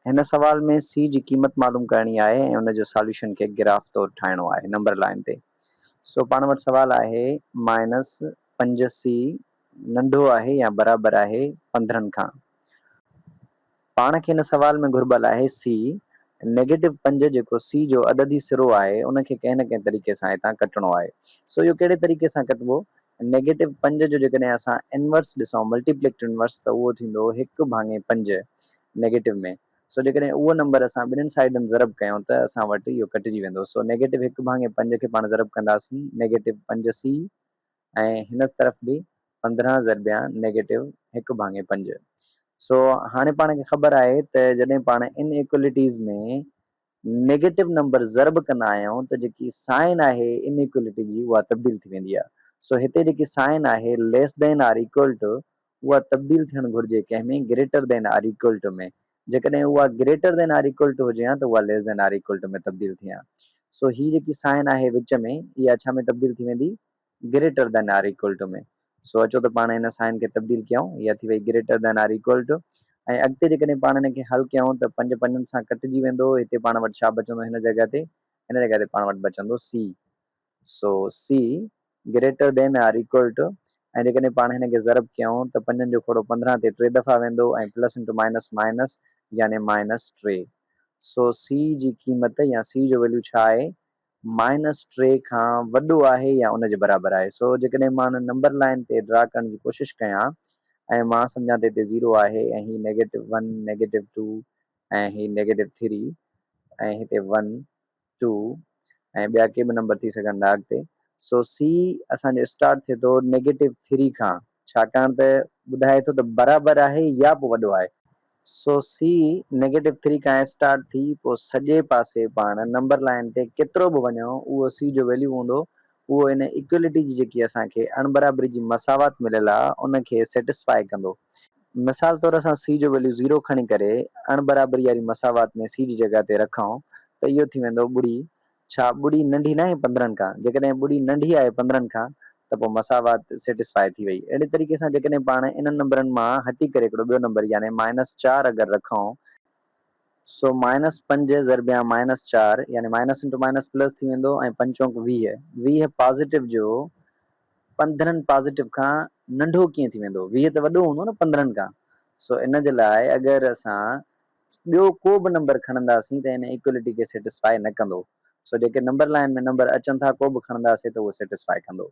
هن سوال ۾ سي جي قيمت معلوم ڪرڻي آهي ۽ ان جو ساليوشن کي گراف طور ٺاهڻو آهي نمبر لائن تي. سو پاڻ وٽ سوال آهي مائنس پنج سي ننڍو آهي يا برابر آهي 15 کان. پاڻ کي هن سوال ۾ گهربل آهي سي نيگيٽو پنج جيڪو سي جو عددي سرو آهي ان کي ڪنهن نه ڪنهن طريقي سان هتان ڪٽڻو آهي. سو اهو ڪهڙي طريقي سان ڪٽبو؟ نيگيٽو پنج جو جيڪڏهن اسان انورس ڏسون ملٽيپليڪٽ انورس ته اهو ٿيندو هڪ ڀاڱي پنج نيگيٽو ۾ سو جيڪڏهن اهو نمبر اسان ٻنهين سائيڊن ضرب ڪيون ته اسان وٽ اهو ڪٽجي ويندو سو نيگيٽو هڪ ڀاڱي پنج کي پاڻ ضرب ڪنداسين نيگيٽو پنج سي ۽ هن طرف به 15 ضربيان نيگيٽو هڪ ڀاڱي پنج سو هاڻي پاڻ کي خبر آهي ته جڏهن پاڻ ان ايڪولٽيز ۾ نيگيٽو نمبر ضرب ڪندا آهيون ته جيڪي سائن آهي ان ايڪولٽي جي اها تبديل ٿي ويندي آهي سو هتي جيڪي سائن آهي ليس دين آر ايڪول ٽو اها تبديل ٿيڻ گهرجي ڪنهن ۾ greater than or equal to ۾ جيڪڏهن اها greater than or equal to هجي ها ته اها less than or equal to ۾ تبديل ٿئي ها سو هي جيڪي سائن آهي وچ ۾ اها ڇا ۾ تبديل ٿي ويندي greater than or equal to ۾ سو اچو ته پاڻ هن سائن کي تبديل ڪيون اها ٿي وئي greater than or equal to ۽ اڳتي جيڪڏهن پاڻ هن کي حل ڪيون ته پنج پنجن سان ڪٽجي ويندو هتي پاڻ وٽ ڇا بچندو هن جڳهه تي هن جڳهه تي پاڻ وٽ بچندو C so C greater than or equal to ۽ جيڪڏهن پاڻ هن کي ضرب ڪيون ته پنجن جو کوڙو 15 تي ٽي دفعا ويندو ۽ پلس انٽو مائنس مائنس يعني مائنس ٽي سو سي جي قيمت يا سي جو ويليو ڇا آهي مائنس ٽي کان وڏو آهي يا ان جي برابر آهي. سو جيڪڏهن مان ان نمبر لائن تي ڊرا ڪرڻ جي ڪوشش ڪيان ۽ مان سمجهان ته هتي زيرو آهي ۽ هي نيگيٽو ون، نيگيٽو ٽو ۽ هي نيگيٽو ٿري ۽ هتي ون، ٽو ۽ ٻيا ڪي به نمبر ٿي سگهن ٿا اڳتي. سو سي اسان جو اسٽارٽ ٿئي ٿو نيگيٽو ٿري کان ڇاڪاڻ ته ٻڌائي ٿو ته برابر آهي يا پوء وڏو آهي. سو سي نيگيٽو ٿري کان اسٽارٽ ٿي پوء سڄي پاسي پاڻ نمبر لائن تي ڪيترو به وڃون اهو سي جو ويليو هوندو اهو ان ايڪولٽي جي جيڪي اسان کي اڻبرابري جي مساوات مليل آ ان کي سيٽسفائي ڪندو. مثال طور اسان سي جو ويليو زيرو کڻي ڪري اڻبرابري واري مساوات ۾ سي جي جڳهه تي رکون ته اهو ٿي ويندو ٻڙي ڇا ٻڙي ننڍي ناهي 15 کان؟ جيڪڏهن ٻڙي ننڍي آهي 15 کان ته پوء مساوات سيٽسفائي ٿي وئي. اهڙي طريقي سان جيڪڏهن پاڻ انهن نمبرن مان هٽي ڪري هڪڙو ٻيو نمبر يعني مائنس چار اگر رکون، سو مائنس پنج ضربيان مائنس چار يعني مائنس انٽو مائنس پلس ٿي ويندو ۽ پنج چونڪ 20، 20 پازيٽو جو 15 پازيٽو کان ننڍو ڪيئن ٿي ويندو؟ 20 ته وڏو هوندو نه 15 کان. سو ان جي لاء اگر اسان ٻيو ڪو به نمبر کڻنداسين ته ان ايڪولٽي کي سيٽسفائي نه ڪندو. سو جيڪي نمبر لائن ۾ نمبر اچن ٿا ڪو به کڻنداسين ته اهو سيٽسفائي ڪندو.